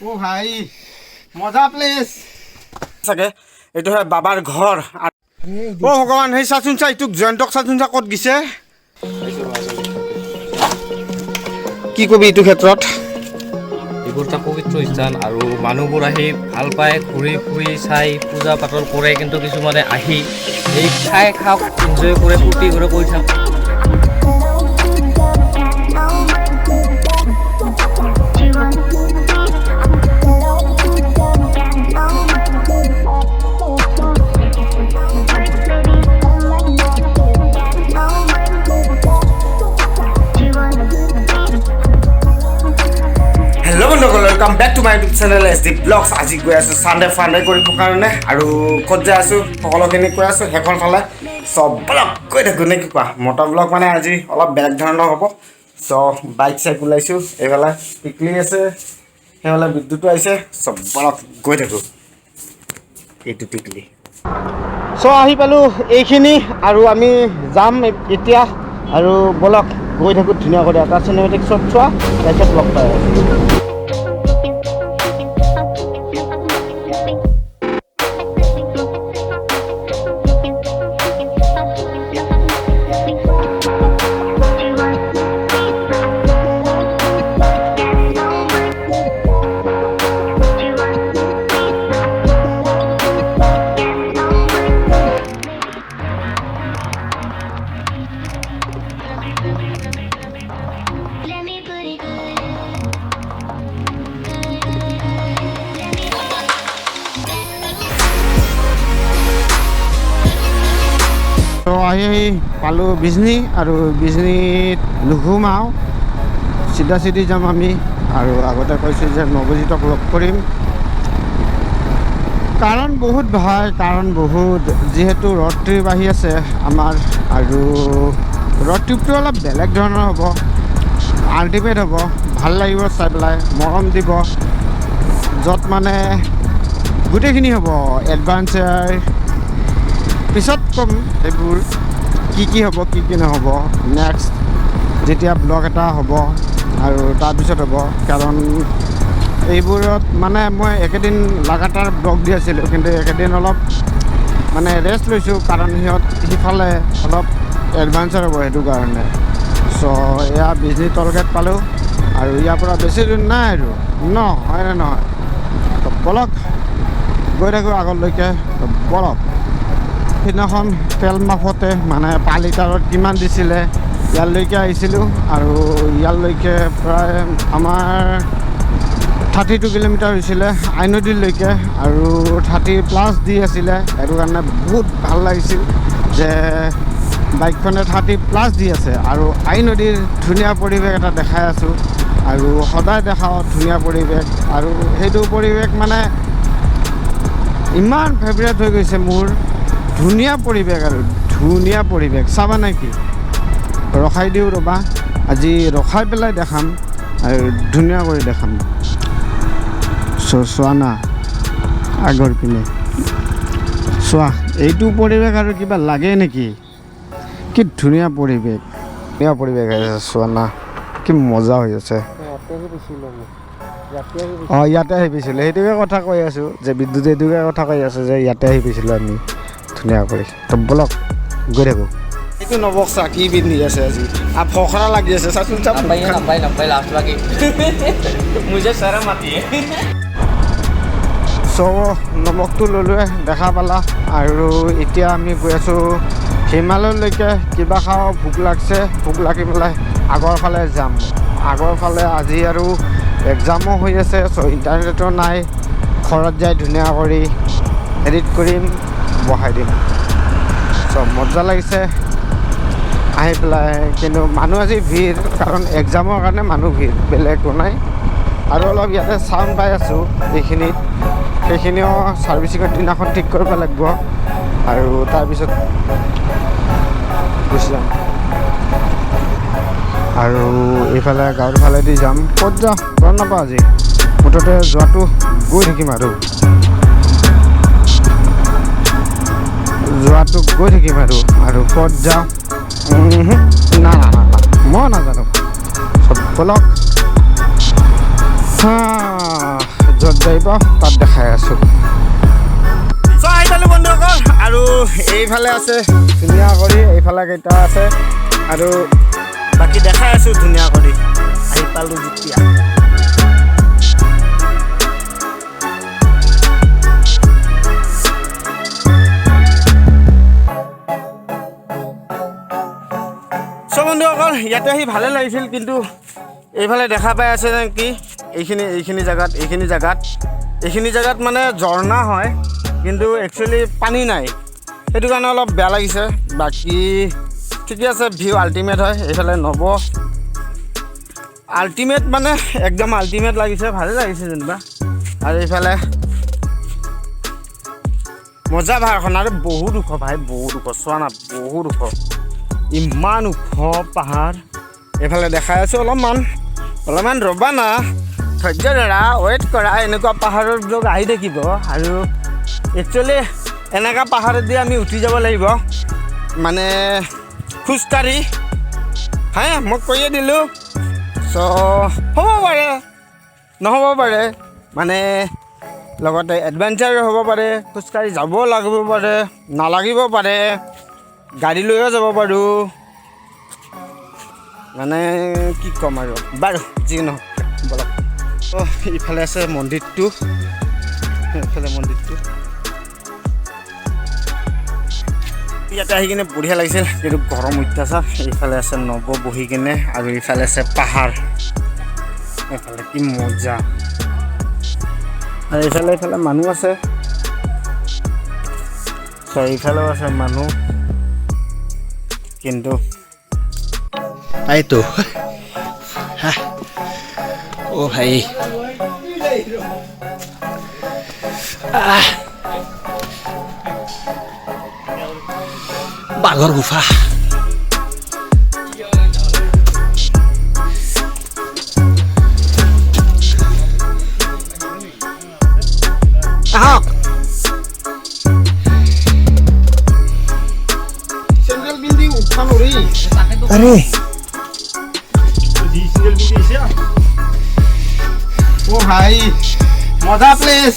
অ' ভাই, মজা প্লেচ চাগে। এইটো হয় বাবাৰ ঘৰ। অ' ভগৱান, সেই চাচোন চা, এইটোক জয়ন্তক চাচোন চা, ক'ত গৈছে। কি কবি এইটো ক্ষেত্ৰত? এইবোৰ এটা পবিত্ৰ স্থান আৰু মানুহবোৰ আহি ভাল পায়, ঘূৰি ফুৰি চাই পূজা পাতল কৰে। কিন্তু কিছুমানে আহি এই খাই খাওক, এনজয় কৰে, ফূৰ্তি কৰে, কৰি থাকে। হেল্ল' বন্ধুসকল, welcome back to my YouTube channel S D blogs. আজি গৈ আছোঁ চানডে ফানডে কৰিবৰ কাৰণে আৰু ক'ত যাই আছোঁ সকলোখিনি কৈ আছোঁ শেষৰ ফালে। চব ব্লগ গৈ থাকোঁ নে কি কোৱা? মটৰ ব্লগ মানে আজি অলপ বেলেগ ধৰণৰ হ'ব। চ' বাইক চাইক ওলাইছোঁ, এইফালে টিকলি আছে, সেইফালে বিদ্যুতো আহিছে। চব ব্লগ গৈ থাকোঁ। এইটো টিকলি। চ' আহি পালোঁ এইখিনি আৰু আমি যাম এতিয়া আৰু ব'লক গৈ থাকোঁ ধুনীয়া কৰি। এটা চিনেমেটিক শ্বট চোৱা, তাৰপিছত লগ পাই আছোঁ। Let me put it good. তো আহি আহি পালোঁ বিজনী আৰু বিজনীত নুসুমাওঁ, চিধা চিধি যাম আমি। আৰু আগতে কৈছোঁ যে নৱজিতক লগ কৰিম, কাৰণ বহুত ভাই, কাৰণ বহুত, যিহেতু ৰ'ড ট্ৰিপ আহি আছে আমাৰ। আৰু ৰ'ড ট্ৰিপটো অলপ বেলেগ ধৰণৰ হ'ব, আল্টিমেট হ'ব, ভাল লাগিব চাই পেলাই, মৰম দিব, য'ত মানে গোটেইখিনি হ'ব এডভাঞ্চাৰ। পিছত ক'ম এইবোৰ কি কি হ'ব, কি কি নহ'ব নেক্সট যেতিয়া ব্লগ এটা হ'ব আৰু তাৰপিছত হ'ব। কাৰণ এইবোৰত মানে মই একেদিন লাগাতাৰ ব্লগ দি আছিলোঁ, কিন্তু একেদিন অলপ মানে ৰেষ্ট লৈছোঁ, কাৰণ সিহঁত সিফালে অলপ এডভাঞ্চাৰ হ'ব সেইটো কাৰণে। চ' এয়া বিজনী টলগেট পালোঁ আৰু ইয়াৰ পৰা বেছি দূৰ নাই আৰু ন, হয়নে নহয়? তো ব'লক গৈ থাকোঁ আগলৈকে। তো ব'লক। সিদিনাখন তেল মাফতে মানে পাৰ লিটাৰত কিমান দিছিলে ইয়ালৈকে আহিছিলোঁ আৰু ইয়ালৈকে প্ৰায় আমাৰ 32 কিলোমিটাৰ হৈছিলে আইনদীলৈকে আৰু 30+ দি আছিলে। সেইটো কাৰণে বহুত ভাল লাগিছিল যে বাইকখনে 30+ দি আছে আৰু আইনদীৰ ধুনীয়া পৰিৱেশ এটা দেখাই আছোঁ আৰু সদায় দেখাওঁ ধুনীয়া পৰিৱেশ। আৰু সেইটো পৰিৱেশ মানে ইমান ফেভৰেট হৈ গৈছে মোৰ, ধুনীয়া পৰিৱেশ আৰু ধুনীয়া পৰিৱেশ। চাবা নেকি? ৰখাই দিওঁ ৰ'বা, আজি ৰখাই পেলাই দেখাম আৰু ধুনীয়া কৰি দেখাম। চোৱা না আগৰ পিনে চোৱা, এইটো পৰিৱেশ আৰু কিবা লাগে নেকি? কি ধুনীয়া পৰিৱেশ, ধুনীয়া পৰিৱেশ আছে। চোৱা না কি মজা হৈ আছে। অঁ, ইয়াতে আহি পাইছিলোঁ, সেইটোকে কথা কৈ আছোঁ যে বিদ্যুৎ এইটোকে কথা কৈ আছোঁ যে ইয়াতে আহি পাইছিলোঁ আমি ধুনীয়া কৰি। তো ব'লক গৈ থাকোঁ। এইটো নবক্সা কি পিন্ধি আছে আজি, আৰু ফখৰা লাগি আছে চাচোন চা। নাপায় নাপায় নাপায়, লাষ্ট লাগি মুঝে শৰম আতি হে। চ' নমকটো ল'লোৱে, দেখা পালা। আৰু এতিয়া আমি গৈ আছোঁ হিমালয়লৈকে। কিবা খাওঁ, ভোক লাগছে, ভোক লাগি পেলাই আগৰ ফালে যাম। আগৰ ফালে আজি আৰু এক্সামো হৈ আছে, চ' ইণ্টাৰনেটো নাই। ঘৰত যাই ধুনীয়া কৰি এডিট কৰিম, বহাই দিম। চ' মজা লাগিছে আহি পেলাই। কিন্তু মানুহ আজি ভিৰ, কাৰণ এক্সামৰ কাৰণে মানুহ ভিৰ, বেলেগ একো নাই। আৰু অলপ ইয়াতে চাউণ্ড পাই আছোঁ এইখিনিত, সেইখিনিও ছাৰ্ভিচিঙৰ দিনাখন ঠিক কৰিব লাগিব আৰু তাৰপিছত গুচি যাম। আৰু এইফালে গাঁৱৰ ফালেদি যাম, ক'ত যাওঁ গম নাপাওঁ আজি, মুঠতে যোৱাটো গৈ থাকিম আৰু যোৱাটো গৈ থাকিম আৰু। আৰু ক'ত যাওঁ না না না না, মই নাজানো। চব ব'লক। পাওঁ তাত দেখাই আছোঁ। চ' আহি পালোঁ বন্ধুসকল, আৰু এইফালে আছে ধুনীয়া কৰি, এইফালে কেইটা আছে আৰু বাকী দেখাই আছোঁ ধুনীয়া কৰি। আহি পালোঁ যেতিয়া চ' বন্ধুসকল, ইয়াতে আহি ভালে লাগিছিল, কিন্তু এইফালে দেখা পাই আছে নেকি এইখিনি জেগাত মানে ঝৰ্ণা হয়, কিন্তু একচুৱেলি পানী নাই, সেইটো কাৰণে অলপ বেয়া লাগিছে। বাকী ঠিকে আছে, ভিউ আল্টিমেট হয়। এইফালে নৱ আল্টিমেট, মানে একদম আল্টিমেট লাগিছে, ভালে লাগিছে যেনিবা। আৰু এইফালে মজা পাহাৰখন, আৰু বহুত ওখ ভাই, বহুত ওখ, চোৱা না, বহুত ওখ, ইমান ওখ পাহাৰ। এইফালে দেখাই আছোঁ, অলপমান অলপমান ৰ'বা না, ধৈৰ্য ধৰা, ৱেইট কৰা, এনেকুৱা পাহাৰৰ ব্লগ আহি থাকিব। আৰু একচুৱেলি এনেকুৱা পাহাৰেদি আমি উঠি যাব লাগিব, মানে খোজকাঢ়ি। হে, মই কৈয়ে দিলোঁ। চ' হ'ব পাৰে, নহ'ব পাৰে, মানে লগতে এডভেঞ্চাৰ হ'ব পাৰে, খোজকাঢ়ি যাব লাগিব পাৰে, নালাগিব পাৰে, গাড়ী লৈও যাব পাৰোঁ, মানে কি ক'ম আৰু। বাৰু যি নহওক, ব'লক। অঁ, ইফালে আছে মন্দিৰটো, এইফালে মন্দিৰটো। ইয়াতে আহি কিনে বঢ়িয়া লাগিছিল, কিন্তু গৰম অত্যাচাৰ। এইফালে আছে নৱ বহি কিনে, আৰু এইফালে আছে পাহাৰ, এইফালে কি মজা। আৰু এইফালে মানুহ আছে, চ' এইফালেও আছে মানুহ, কিন্তু তাইতো হা অ' ভাই আহ। বাঘৰ গুফা। আহক। চেন্দেল পিন্ধি উঠবা নোৱাৰি। আৰে। অ' ভাই, মজা প্লেচ।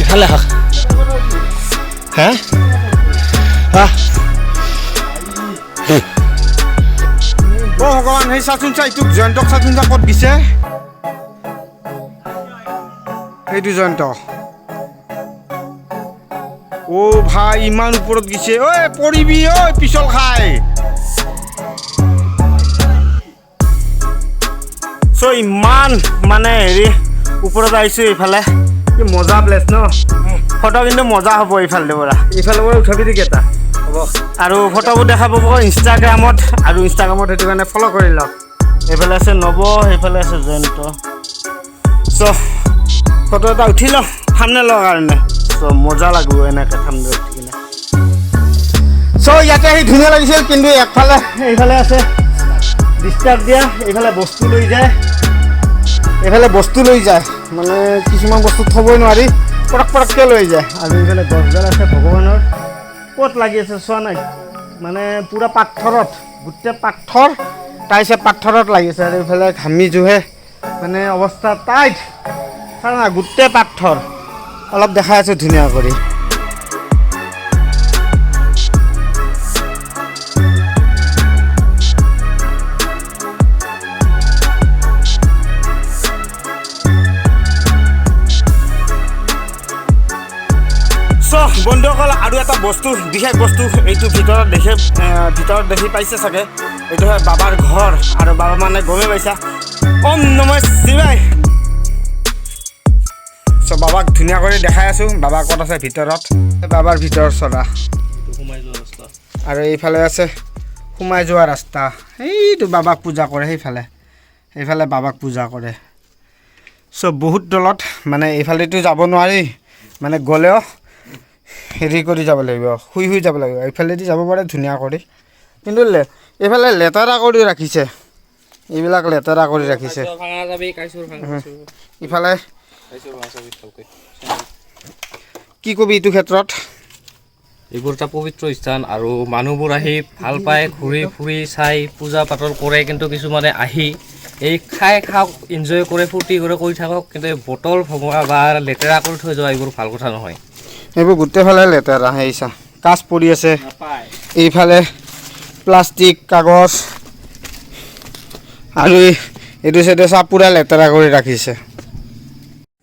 ইফালে আহক। হা আহ। অ' ভগৱান, সেই চাচোন চা, এইটোক জয়ন্তক চাচোন চা, ক'ত দিছে সেইটো জয়ন্ত। অ' ভাই, ইমান ওপৰত গৈছে। ঐ পৰিবি ঐ, পিছল খাই। চ' ইমান মানে হেৰি ওপৰত আহিছোঁ, এইফালে কি মজা প্লেচ ন। ফটো কিন্তু মজা হ'ব এইফালে পৰা, এইফালৰ পৰা উঠাবি নেকি এটা? হ'ব। আৰু ফটোবোৰ দেখা পাব ইনষ্টাগ্ৰামত, আৰু ইনষ্টাগ্ৰামত সেইটো কাৰণে ফ'ল' কৰি লওক। এইফালে আছে নৱ, সেইফালে আছে জয়ন্ত। চ' ফটো এটা উঠি লওঁ থামনেলৰ কাৰণে। চ' মজা লাগিব এনেকৈ থামনেল উঠি কিনে। চ' ইয়াতে আহি ধুনীয়া লাগিছিল, কিন্তু একফালে এইফালে আছে ডিষ্টাৰ্ব দিয়া, এইফালে বস্তু লৈ যায়, এইফালে বস্তু লৈ যায়, মানে কিছুমান বস্তু থ'বই নোৱাৰি, পটক পটককৈ লৈ যায়। আৰু এইফালে গছডাল আছে ভগৱানৰ, ক'ত লাগি আছে চোৱা নাই, মানে পূৰা পাথৰত, গোটেই পাথৰ তাৰপিছত পাথৰত লাগিছে। আৰু এইফালে ঘামি জুহে মানে অৱস্থা টাইট, চা না, গোটেই পাথৰ। অলপ দেখাই আছোঁ ধুনীয়া কৰি। চ' বন্ধুসকল, আৰু এটা বস্তু, বিশেষ বস্তু এইটো ভিতৰত দেখি পাইছে চাগে, এইটো হয় বাবাৰ ঘৰ। আৰু বাবা মানে গমেই পাইছা, ওম নমঃ শিৱায়। চ' বাবাক ধুনীয়া কৰি দেখাই আছোঁ, বাবা ক'ত আছে ভিতৰত, বাবাৰ ভিতৰ চৰা। সোমাই যোৱা ৰাস্তা। আৰু এইফালে আছে সোমাই যোৱা ৰাস্তা, সেইটো বাবাক পূজা কৰে, সেইফালে বাবাক পূজা কৰে। চ' বহুত তলত, মানে এইফালেতো যাব নোৱাৰি, মানে গ'লেও হেৰি কৰি যাব লাগিব, শুই শুই যাব লাগিব। এইফালেদি যাব পাৰে ধুনীয়া কৰি, কিন্তু এইফালে লেতেৰা কৰি ৰাখিছে, এইবিলাক লেতেৰা কৰি ৰাখিছে। ভাঙা যাবি, কাইচুৰ ভাঙা। ইফালে কাইচুৰ ভাঙা যাবি ভালকৈ। কি কবি এইটো ক্ষেত্ৰত? এইবোৰ এটা পবিত্ৰ স্থান, আৰু মানুহবোৰ আহি ভাল পায়, ঘূৰি ফুৰি চাই পূজা পাতল কৰে। কিন্তু কিছুমানে আহি এই খাই খাওক, এনজয় কৰে, ফূৰ্তি কৰে, কৰি থাকক, কিন্তু এই বটল ভঙোৱা বা লেতেৰা কৰি থৈ যোৱা এইবোৰ ভাল কথা নহয়। এইবোৰ গোটেইফালে লেতেৰা। সেইচা কাচ পৰি আছে, এইফালে প্লাষ্টিক কাগজ, আৰু এইটো চাইডে চা পূৰা লেতেৰা কৰি ৰাখিছে।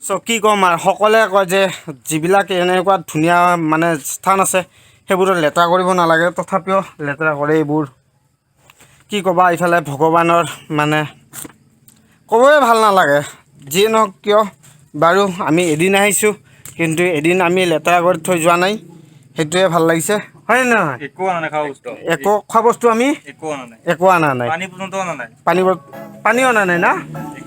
চ' কি ক'ম আৰু, সকলোৱে কয় যে যিবিলাক এনেকুৱা ধুনীয়া মানে স্থান আছে সেইবোৰত লেতেৰা কৰিব নালাগে, তথাপিও লেতেৰা কৰে এইবোৰ। কি ক'বা, এইফালে ভগৱানৰ মানে ক'বই ভাল নালাগে। যিয়ে নহওক কিয়, বাৰু আমি এদিন আহিছোঁ, কিন্তু এদিন আমি লেতেৰা কৰি থৈ যোৱা নাই, সেইটোৱে ভাল লাগিছে, হয় নে নহয়? একো অনা নাই খোৱা বস্তু। একো খোৱা বস্তু আমি একো অনা নাই। একো অনা নাই। পানী পৰ্যন্ত অনা নাই। পানী অনা নাই না?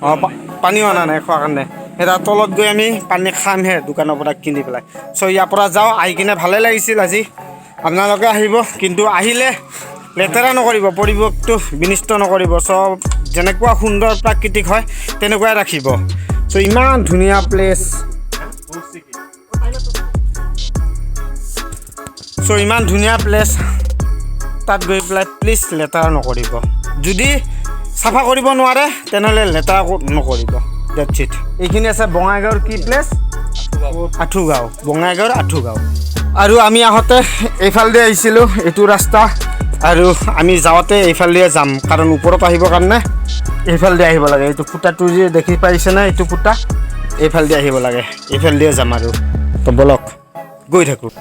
অঁ, পানীও অনা নাই খোৱাৰ কাৰণে। এতিয়া তলত গৈ আমি পানী খামহে দোকানৰ পৰা কিনি পেলাই। চ' ইয়াৰ পৰা যাওঁ, আহি কিনে ভালে লাগিছিল আজি। আপোনালোকে আহিব, কিন্তু আহিলে লেতেৰা নকৰিব, পৰিৱেশটো বিনষ্ট নকৰিব। চব যেনেকুৱা সুন্দৰ প্ৰাকৃতিক হয় তেনেকুৱাই ৰাখিব। চ' ইমান ধুনীয়া প্লেচ, চ' ইমান ধুনীয়া প্লেচ, তাত গৈ পেলাই প্লিজ লেতেৰা নকৰিব। যদি চাফা কৰিব নোৱাৰে তেনেহ'লে লেতেৰা নকৰিব। That's it. এইখিনি আছে বঙাইগাঁৱৰ কি প্লেচ? আঠুগাঁও, বঙাইগাঁৱৰ আঠুগাঁও। আৰু আমি আহোঁতে এইফালেদি আহিছিলোঁ, এইটো ৰাস্তা, আৰু আমি যাওঁতে এইফালেদিয়ে যাম, কাৰণ ওপৰত আহিবৰ কাৰণে এইফালেদি আহিব লাগে। এইটো খুঁটাটো যে দেখি পাইছেনে, এইটো খুঁটা, এইফালেদি আহিব লাগে, এইফালেদিয়ে যাম আৰু। তো ব'লক গৈ থাকোঁ।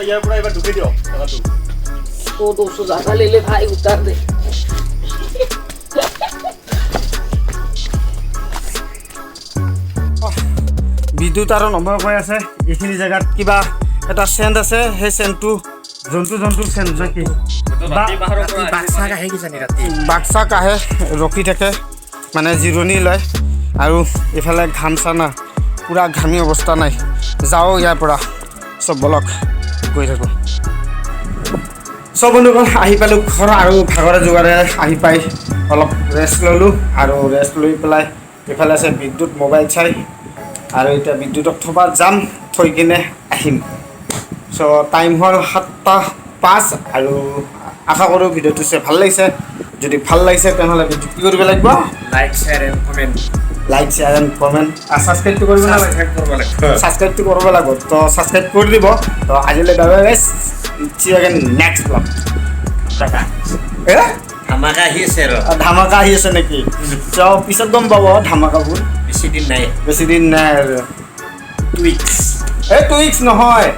ইয়াৰ পৰা এবাৰ ঢুকি দিয়ক টকাটো। तो 200 ज़्यादा ले ले भाई, उतार दे। বিদ্যুৎ আৰু নম্বৰ কৈ আছে এইখিনি জেগাত কিবা এটা চেণ্ট আছে, সেই চেণ্টটো জন্তু জন্তুৰ চেণ্ট নেকি? বাক্সাক আহে, ৰখি থাকে, মানে জিৰণি লয়। আৰু এইফালে ঘাম চানা পূৰা ঘামি অৱস্থা নাই। যাওঁ ইয়াৰ পৰা, চব বলক গৈ থাকোঁ। চব বন্ধুসকল আহি পালোঁ ঘৰ, আৰু ভাগৰে যোগাৰে আহি পাই অলপ ৰেষ্ট ল'লোঁ, আৰু ৰেষ্ট লৈ পেলাই এইফালে আছে বিদ্যুৎ মোবাইল চাই, আৰু এতিয়া বিদ্যুতক থ'ব যাম, থৈ কিনে আহিম। চ' টাইম হ'ল 7:05, আৰু আশা কৰোঁ ভিডিঅ'টো চাই ভাল লাগিছে। যদি ভাল লাগিছে তেনেহ'লে ভিডিঅ'টো কি কৰিব লাগিব? Like, share and comment. Like, share and comment, আৰু ছাবস্ক্ৰাইবটো কৰিব নালাগে। ছাবস্ক্ৰাইবটো কৰিব লাগিব, তো ছাবস্ক্ৰাইব কৰি দিব। তো আজিলৈ bye bye guys, see you again next blog. Tata. এ ধামাকা আহি আছে আৰু। ধামাকা আহি আছে নেকি? চ' পিছত গম পাব ধামাকাবোৰ। বেছি দিন নাই। বেছি দিন নাই আৰু। 2 উইকছ। এই 2 উইকছ নহয়,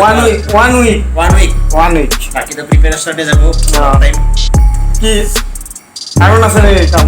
1 week, 1 week, 1 week, 1 week. বাকীটো প্ৰিপেৰেশ্যনতে যাব টাইম। কি কাৰণ আছে নেকি কাম?